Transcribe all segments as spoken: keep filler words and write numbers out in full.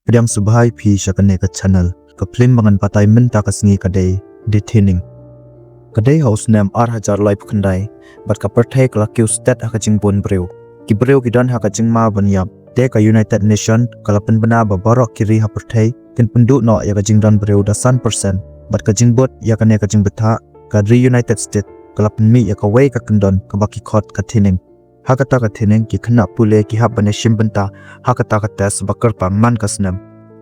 Pdiang sngewbha ïa phi sha kane ka channel. Ka phlim ba ngan batai mynta ka sngi ka dei The Thinning. Ka dei ha u snem ar hajar laiphew khyndai bad ka pyrthei ka la kiew stet ha ka jingbun briew. Ki briew ki don ha ka jingma ban ïap. Te ka United Nation ka la pynbna ba baroh ki ri ha pyrthei kin pynduh noh ïa ka jingdon briew da san percent. Bad ka jingbud ïa kane ka jingbthah, ka ri United States ka la pynmih ïa kawei ka kyndon kaba ki khot ka thinning. Ha kata ka thinning ki khynnah pule ki hap ban ïashim bynta ha kata ka test ba kyrpang man ka snem.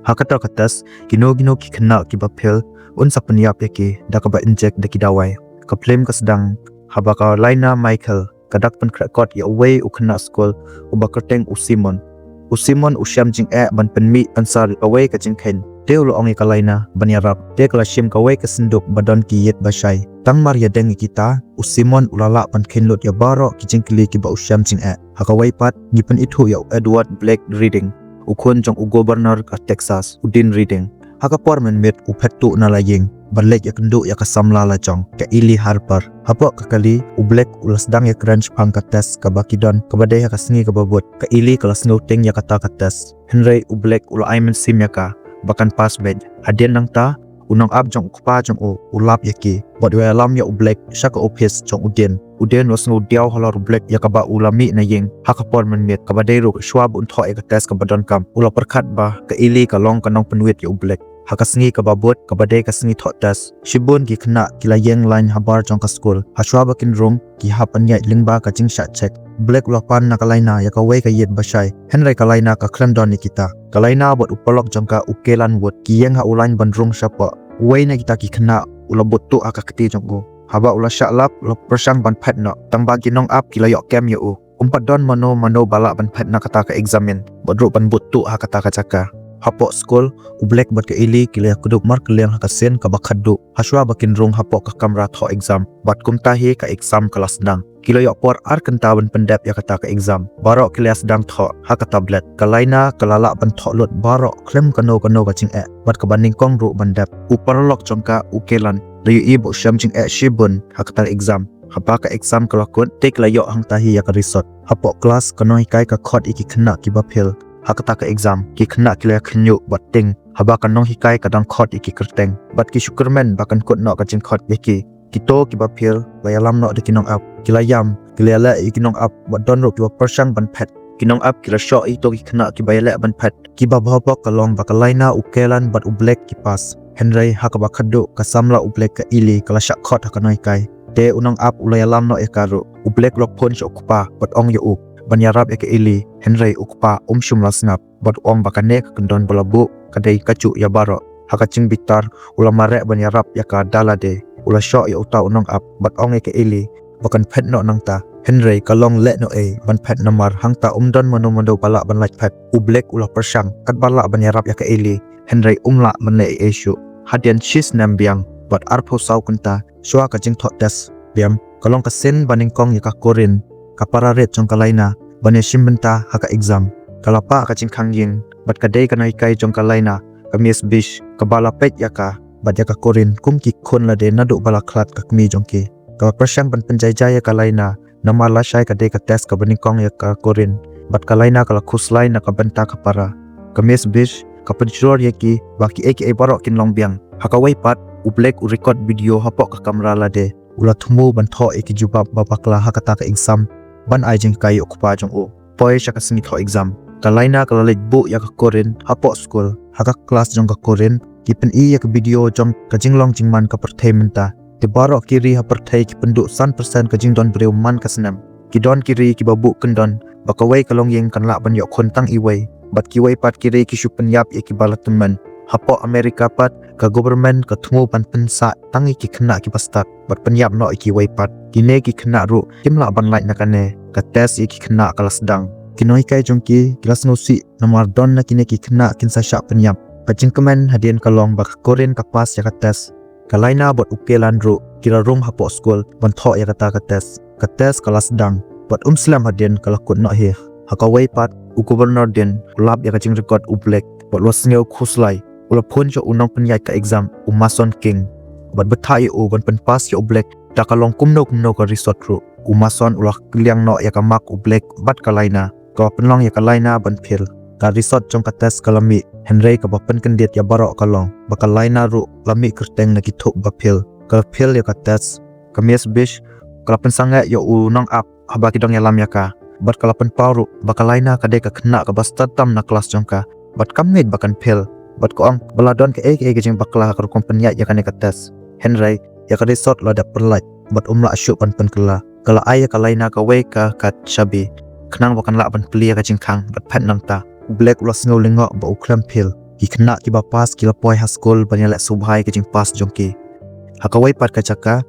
Ha kata ka test kino kino ki khynnah kiba phil un sa pynïap ïa ki da kaba injek da ki dawai. Ka phlim ka sdang haba ka Laina Michael ka dak pynkhreh kot ïa uwei u khynnah skul uba kyrteng u Simon. U Simon u shem jingeh ban pynmih pynsar ïa kawei ka jingkheiñ. Te u la ong ïa ka Laina ban ïarap. Te ka la shim kawei ka synduk ba don ki ïit ba shai. Tang mar ïadeng ïa kita, u Simon u la lah ban kheiñ lut ïa baroh ki jingkylli kiba u shem jingeh. Ha kawei pat ngi pynithuh ïa u Edward Blake Reading, u khun jong u Governor ka Texas, u Dean Reading. Ha ka por mynmiet u phet tuh na la ïing ban leit ïakynduh ïa ka samla lajong, ka Eli Harper. Hapoh ka kali, u Blake u la sdang ïakren shaphang ka test kaba ki don kaba dei ha ka sngi kaba bud. Ka Eli ka la sngewtieng ïa kata ka test, hynrei u Blake u la ai mynsiem ïa ka ba kan pass beit. Hadien nangta u nongap jong u kpa jong u u lap ïa ki bad u ïalam ïa u Blake sha ka ophis jong u Dean. U Dean u la sngewdiaw halor u Blake ïa kaba u la mih na ïing ha ka por mynmiet, kaba dei ruh shuwa ba un thoh ïa ka test kaba donkam. U la pyrkhat ba ka Eli ka long ka nongpynwit ïa u Blake. Ha ka sngi kaba bud kaba dei ka sngi thoh test, shibun ki khynnah ki la ïeng lain habar jong ka skul. Ha shuwa ba kin rung ki hap ban ïaid lyngba ka jingshah check. U Blake u la pan na ka Laina ïa kawei ka ïit ba shai, hynrei ka Laina ka khlem don ïa kita. Ka Laina bad u paralok jong ka u Kelan Wood ki ïeng ha u lain ban rung shapoh. Uwei na kita ki khynnah u la bud tuh ha ka kti jong u. Haba u la shah lap u la pyrshang ban phet noh, tangba ki nongap ki la ïoh kem ïa u. Um pat don mano mano ba lah ban phet na kata ka eksamin bad ruh ban bud tuh ha kata ka jaka. Hapoh skul, u Blake bad ka Eli ki la ïakdup markylliang ha ka sien kaba khatduh ha shuwa ba kin rung hapoh ka kamra thoh exam. Bad kumta hi ka exam ka la sdang. Ki la ïoh por ar kynta ban pyndep ïa kata ka exam. Baroh ki la ïa sdang thoh ha ka tablet. Ka Laina ka la lah ban thoh lut baroh khlem kano kano ka jingeh bad kaba nyngkong ruh ban dep. U paralok jong ka u Kelan la ïohi ba u shem jingeh shibun ha kata ka exam. Haba ka exam ka la kut, te ki la ïoh hangta hi ïa ka result. Hapoh klas ka nonghikai ka khot ïa ki khynnah kiba phil ha kata ka exam. Ki khynnah ki la ïa khynñiuh bad tieng haba ka nonghikai ka dang khot ïa ki kyrteng. Bad ki shu kyrmen ba kan kut noh ka jingkhot ïa ki. Kito kiba phil la ïalam noh da ki nongap. Ki la ïam, ki la ïaleh ïa ki nongap bad don ruh kiba pyrshang ban phet. Ki nongap ki la shoh ïa kito ki khynnah kiba ïaleh ban phet. Kiba bha bok ka long ba ka Laina, u Kelan bad u Blake ki pass. Hynrei ha kaba khatduh ka samla u Blake, ka Eli, ka la shah khot ha ka nonghikai. Te u nongap u la ïalam noh ïa ka ruh. U Blake u la phone sha u kpa bad ong ïa u ban ïarap ïa ka Eli, hynrei u kpa um shym la sngap bad u ong ba kane ka kyndon ba la buh ka dei kajuh ïa baroh. Ha ka jingbitar u la mareh ban ïarap ïa ka da lade. U la shoh ïa uta u nongap bad ong ïa ka Eli ba kan phet noh nangta, hynrei ka long lehnohei ban phet namar hangta um don mano mano ba lah ban lait phet. U Blake u la pyrshang katba lah ban ïarap ïa ka Eli, hynrei um lah ban leh ei ei shuh. Hadien shi snem biang bad arphew saw kynta shuwa ka jingthoh test biang, ka long ka sien ba nyngkong ïa ka Corinne, ka para rit jong ka Laina, ban ïashim bynta ha ka exam. Ka la pah ka jingkhang ïing bad ka dei ka nonghikai jong ka Laina, ka Miss Bish, kaba la peit ïa ka bad ïa ka Corinne kum ki khun lade naduh ba la khlad ka kmie jong ki. Ka la pyrshang ban pynjai jai ïa ka Laina namar lashai ka dei ka test kaba nyngkong ïa ka Corinne, bad ka Laina ka la khuslai na ka bynta ka para. Ka Miss Bish ka pynshor ïa ki ba kiei kiei baroh kin long biang. Ha kawei pat, u Blake u record video hapoh ka kamra lade. U la thmu ban thoh ïa ki jubab ba bakla ha kata ka exam ban ai jinghikai ïa u kpa jong u. Poi sha ka sngi thoh exam, ka Laina ka la leit buh ïa ka Corinne hapoh skul. Ha ka klas jong ka Corinne ki pyni ïa ka video jong ka jinglong jingman ka pyrthei mynta. Te baroh ki ri ha pyrthei ki pynduh san percent ka jingdon briew man ka snem. Ki don ki ri kiba buh kyndon ba kawei ka longïing kan lah ban ïoh khun tang iwei, bad kiwei pat ki ri ki shu pynïap ïa kiba la tymmen. Hapoh America pat ka government ka thmu ban pynsah tang ïa ki khynnah kiba stad bad pynïap noh ïa kiwei pat. Kine ki khynnah ruh kim lah ban lait na kane ka test ïa ki khynnah ka la sdang. Ki nonghikai jong ki ki la sngewsih namar don na kine ki khynnah kin sa shah pynïap. Ka jingkmen hadien ka long ba ka Corinne ka pass ïa ka test. Ka Laina bad u Kelan ruh ki la rung hapoh skul ban thoh ïa kata ka test. Ka test ka la sdang bad um slem hadien ka la kut noh hi. Ha kawei pat, u Governor Dean u lap ïa ka jingrecord u Blake bad u la sngew khuslai. U la phone sha u nongpynïaid ka exam, u Mason King, bad bthah ïa u ban pynpass ïa u Blake da ka long kumno kumno ka result ruh. U Mason u la kylliang noh ïa ka mark u Blake bad ka Laina, kaba pynlong ïa ka Laina ban phil. Ka result jong ka test ka la mih, hynrei kaba pynkyndit ïa baroh ka long ba ka Laina ruh la mih kyrteng na ki thup ba fail. Ka la fail ïa ka test. Ka Miss Bish ka la pynsangeh ïa u nongap haba ki dang ïalam ïa ka. Bad ka la pynpaw ruh ba ka Laina ka dei ka khynnah kaba stad tam na klas jong ka. Bad kam ngeit ba kan fail. Bad ka ong ba la don kaei kaei ka jingbakla ha ka rukom pynïaid ïa kane ka test. Hynrei ïa ka result la dep pynlait bad um lah shuh ban pynkylla. Ka la ai ïa ka Laina kawei ka kad shabi khnang ba kan lah ban plie ïa ka jingkhang bad phet nangta. U Black u la sngew lyngngoh ba u khlem fail. Ki khynnah kiba pass ki la poi ha skul ban ïaleh sngewbha ïa ka jingpass jong ki. Ha kawei pat ka jaka,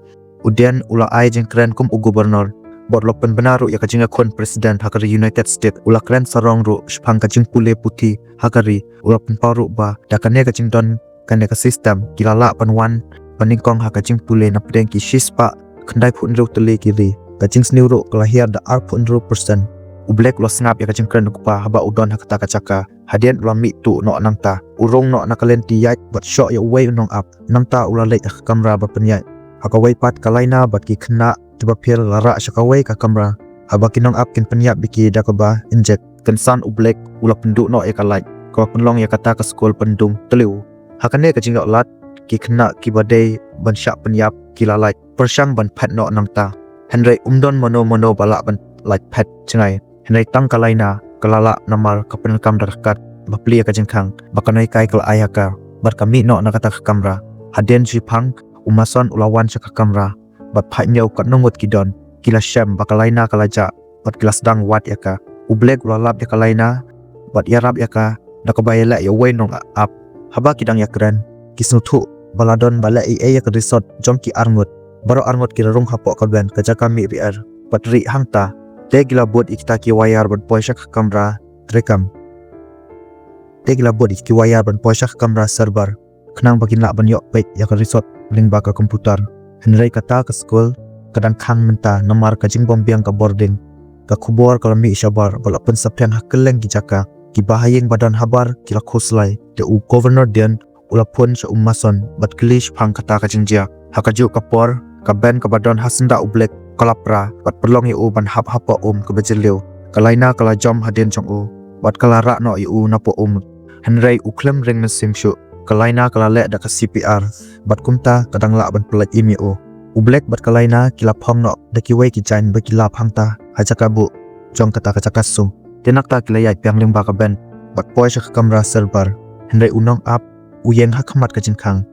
u Dean u la ai jingkren kum u governor bad u la pynbna ruh ïa ka jingïakhun president ha ka ri United States. U la kren sarong ruh shaphang ka jingpule puthi ha ka ri. U la pynpaw ruh ba da kane ka jingdon kane ka system ki la lah ban wan ban nyngkong ha ka jingpule napdeng ki shispah khyndai phew hynriew tylli ki ri. Ka jingsniew ruh ka la hiar da ar phew hynriew percent. U Black u la sngap ïa ka jingkren u kpa haba u don ha kata ka jaka. Hadien u la mih tuh noh nangta, u rung noh na ka lynti ïaid bad shoh ïa uwei u nongap. Nangta u la leit ha ka kamra ba pynïaid. Ha kawei pat ka Laina bad ki khynnah kiba fail la rah sha kawei ka kamra. Haba ki nongap kin pynïap ïa ki da kaba injek. Kynsan u Black u la pynduh noh ïa ka light kaba pynlong ïa kata ka skul pyndum tliw. Ha kane ka jingïoh lad, ki khynnah kiba dei ban shah pynïap ki la lait pyrshang ban phet noh nangta. Hynrei um don mano mano ba lah ban lait phet jngai. Hynrei tang ka Laina ka la lah namar ka pyndonkam da ka kad ba plie ïa ka jingkhang ba ka nonghikai ka la ai ha ka. Bad ka mih noh na kata ka kamra. Hadien shiphang u Mason u la wan sha ka kamra bad phah ñiew katno ngut ki don. Ki la shem ba ka Laina ka la jah bad ki la sdang wad ïa ka. U Black u la lap ïa ka Laina bad ïarap ïa ka da kaba ïaleh ïa uwei u nongap. Haba ki dang ïakren, ki sngewthuh ba la don ba leh ei ei ïa ka result jong ki arngut. Baroh arngut ki la rung hapoh ka bench, ka jaka mih riar bad rieh hangta. Te ki la bud ïa kita ki wire ban poi sha ka kamra treikam. Te ki la bud ïa ki wire ban poi sha ka kamra server khnang ba kin lah ban ïoh peit ïa ka result lyngba ka computer. Hynrei kata ka skul ka dang khang mynta namar ka jingbymbiang ka boarding. Ka khubor ka la mih shabar bad la pynsaphriang ha kylleng ki jaka. Ki bahaïing ba don habar ki la khuslai. Te u Governor Dean u la phone sha u Mason bad kylli shaphang kata ka jingjia. Ha kajuh ka por, ka bench kaba don ha syndah u Black ka la pra bad pynlong ïa u ban hap hapoh um kaba jylliew. Ka Laina ka la jam hadien jong u bad ka la rah noh ïa u napoh um. Hynrei u khlem ring mynsiem shuh. Ka Laina ka la leh da ka C P R bad kumta ka dang lah ban pyllait im ïa u. U Black bad ka Laina ki la phong noh da kiwei ki jaiñ ba ki lap hangta ha jaka buh jong kata ka jaka sum. Te nangta ki la ïaid biang lyngba ka bench bad poi sha ka kamra server. Hynrei u nongap u ïeng ha khmat ka jingkhang.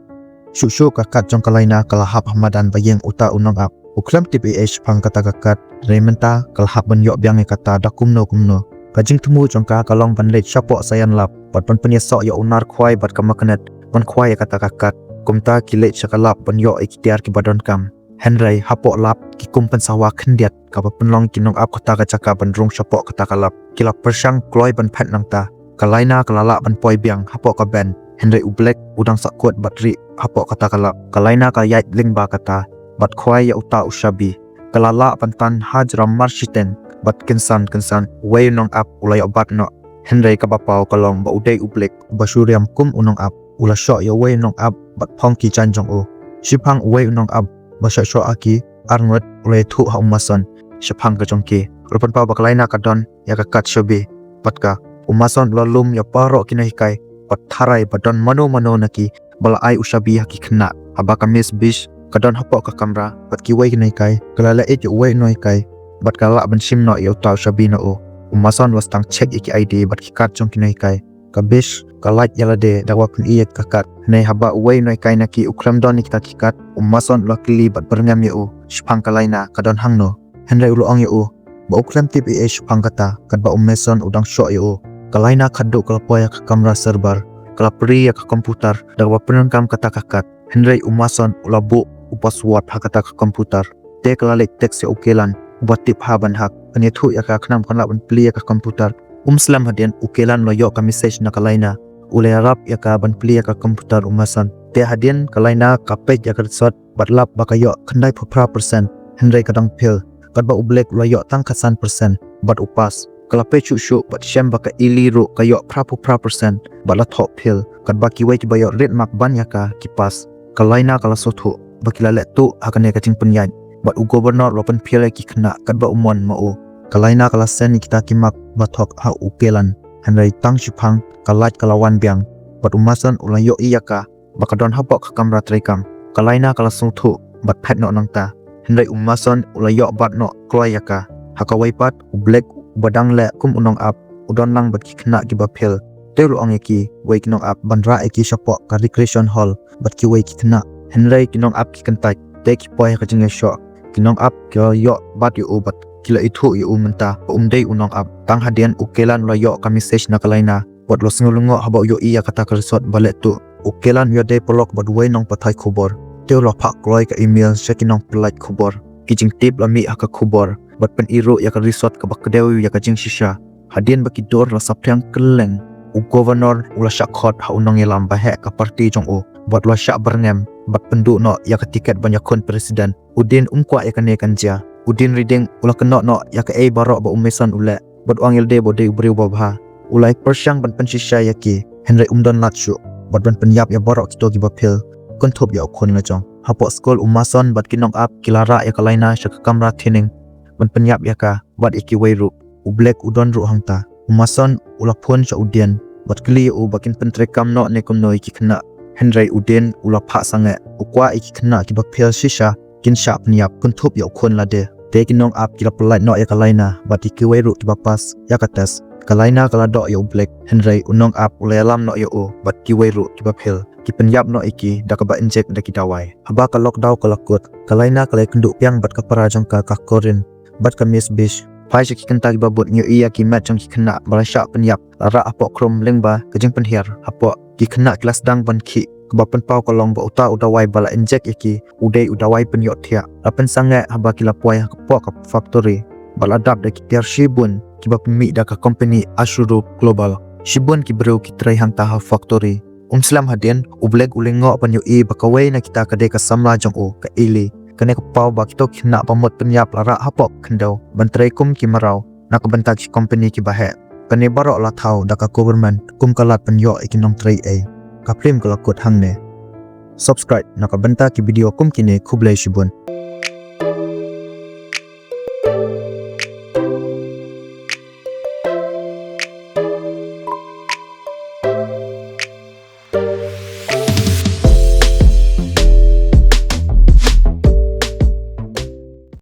Shuh shuh ka kad jong ka Laina ka la hap ha madan ba ïeng uta u nongap. U khlem tip ei ei shaphang kata ka kad, hynrei mynta ka la hap ban ïoh biang ïa kata da kumno kumno. Ka jingthmu jong ka ka long ban leit shapoh Science Lab bad ban pynïasoh ïa u nar khwai bad ka magnet ban khwai ïa kata ka kad. Kumta ki leit sha ka lab ban ïoh ïa ki tiar kiba donkam. Hynrei hapoh lab ki kum pynsawa khyndiat kaba pynlong ki nongap kata ka jaka ban rung shapoh kata ka lab. Ki la pyrshang kloi ban phet nangta. Ka Laina ka la lah ban poi biang hapoh ka bench. Hynrei u Black u dang sahkut bad rieh hapoh kata ka lab. Ka Laina ka ïaid lyngba kata bad khwai ïa uta u shabi. Ka la lah ban tan hajrong marshiteng bad kynsan kynsan uwei u nongap u la ïoh bat noh. Hynrei kaba paw ka long ba u dei u Black uba shu riam kum u nongap. U la shoh ïa uwei u nongap bad phong ki jaiñ jong u. Shiphang uwei u nongap ba shoh shoh ha ki arngut u la ïathuh ha u Mason shaphang ka jong ki. U la pynpaw ba ka Laina ka don ïa ka kad shabi bad ka. U Mason u la lum ïa baroh ki nonghikai bad tharai ba don mano mano na ki ba la ai u shabi ha ki khynnah. Haba ka Miss Bish ka don hapoh ka kamra bad kiwei ki nonghikai, ka la leh ïeit ïa uwei u nonghikai bad ka lah ban shim noh ïa uta u shabi na u. U Mason u la sdang check ïa ki I D bad ki kad jong ki nonghikai. Ka Bish ka lait ïa lade da kaba pyni ïa ka kad. Hynrei haba uwei u nonghikai na ki u khlem don ïa kita ki kad, u Mason u la kylli bad byrngem ïa u, shaphang ka Laina ka don hangno. Hynrei u la ong ïa u ba u khlem tip ei ei shaphang kata, katba u Mason u dang shoh ïa u. Ka Laina khadduh ka la poi ha ka kamra server, ka la plie ïa ka computer da kaba pyndonkam kata ka kad. Hynrei u Mason u la buh u password ha kata ka computer. Te ka la leit text ïa u Kelan uba tip ha ban hack, ban ïathuh ïa ka khnang ba kan lah ban plie ïa ka computer. Um slem hadien u Kelan u la ïoh ka message na ka Laina, u la ïarap ïa ka ban plie ïa ka computer u Mason. Te hadien ka Laina ka peit ïa ka result bad lap ba ka ïoh khyndai phew phra percent, hynrei ka dang fail. Katba u Black u la ïoh tang khatsan percent bad u pass. Ka la peit shuh shuh bad shem ba ka Ellie ruh ka ïoh phra phew phra percent bad la thoh fail. Katba kiwei kiba ïoh red mark ban ïa ka ki pass. Ka Laina ka la sngewthuh ba ki la leh tuh ha kane ka jingpynïaid bad u Governor u la pynphiah ïa ki khynnah katba u mon ma u. Ka Laina ka la send ïa kita ki mark ba thok ha u Kelan. hynrei tang shiphang ka light ka la wan biang, bad u Mason u la ïohi ïa ka ba ka don hapoh ka kamra treikam. Ka Laina ka la sngewthuh bad phet noh nangta, hynrei u Mason u la ïoh bat noh kloi ïa ka. Ha kawei pat u Black uba dang leh kum u nongap u don lang bad ki khynnah kiba phil. Te u la ong ïa kiwei ki nongap ban rah ïa ki shapoh ka recreation hall bad kiwei ki khynnah, hynrei ki nongap ki kyntait. Te ki poi ha ka jingïashoh. Ki nongap ki la ïoh bat ïa u bad ki la ithuh ïa u mynta ba um dei u nongap. Tang hadien u Kelan u la ïoh ka message na ka Laina bad u la sngew lyngngoh haba u ïohi ïa kata ka resort ba leh tuh. U Kelan u ïadei paralok bad uwei nongpathai khubor. Te u la phah kloi ka email sha ki nongpyllait khubor. Ki jingtip la mih ha ka khubor bad pyni ruh ïa ka resort kaba kdew ïa ka jingshisha. Hadien ba ki dur la saphriang kylleng, u Governor u la shah khot ha u nongïalam baheh ka party jong u bad u la shah byrngem bad pynduh noh ïa ka tiket ban ïakhun president. U Dean um kwah ïa kane kan jia. U Dean Reading u la kynnoh noh ïa kaei baroh ba u Mason u leh bad u ong ïalade ba u dei u briew babha. U la pyrshang ban pynshisha ïa ki, hynrei um don lad shuh bad ban pynïap ïa baroh kito kiba phil, kynthup ïa u khun lajong. Hapoh skul u Mason bad ki nongap ki la rah ïa ka Laina sha ka kamra training ban pynïap ïa ka bad ïa kiwei ruh. U Black u don ruh hangta. U Mason u la phone sha u Dean bad kylli ïa u ba kin pyntreikam noh ne kumno ïa ki khynnah, hynrei u Dean u la phah sangeh. U kwah ïa ki khynnah kiba phil shisha kin shah pynïap, kynthup ïa u khun lade. Te ki nongap ki la pyllait noh ïa ka Laina bad ïa kiwei ruh kiba pass ïa ka test. Ka Laina ka la doh ïa u Black, hynrei u nongap u la ïalam noh ïa u bad kiwei ruh kiba phil. Ki pynïap noh ïa ki da kaba injek da ki dawai. Haba ka lockdown ka la kut, ka Laina ka la ïakynduh biang bad ka para jong ka, ka Corinne bad ka Miss Bish. Phai sha ki kynta kiba bud, ngi ïohi ïa ki met jong ki khynnah ba la shah pynïap la rah hapoh khrum lyngba ka jingpynhiar. Hapoh ki khynnah ki la sdang ban khih. Kaba pynpaw ka long ba uta u dawai ba la injek ïa ki u dei u dawai pynïohthiah. La pynsangeh haba ki la poi hapoh ka factory bad la dap da ki tiar shibun kiba pynmih da ka company Ashuru Global. Shibun ki briew ki trei hangta ha factory. Um slem hadien, u Black u lyngngoh ban ïohi ba kawei na kita ka dei ka samla jong u, ka Ellie. Kane ka paw ba kito ki khynnah ba mut pynïap la rah hapoh khyndew ban trei kum ki mraw na ka bynta ki company kiba heh. Kane baroh la thaw da ka government kum ka lad pynïoh ïa ki nongtrei ei. Ka phlim ka la kut hangne. Subscribe na ka bynta ki video kum kine, khublei shibun.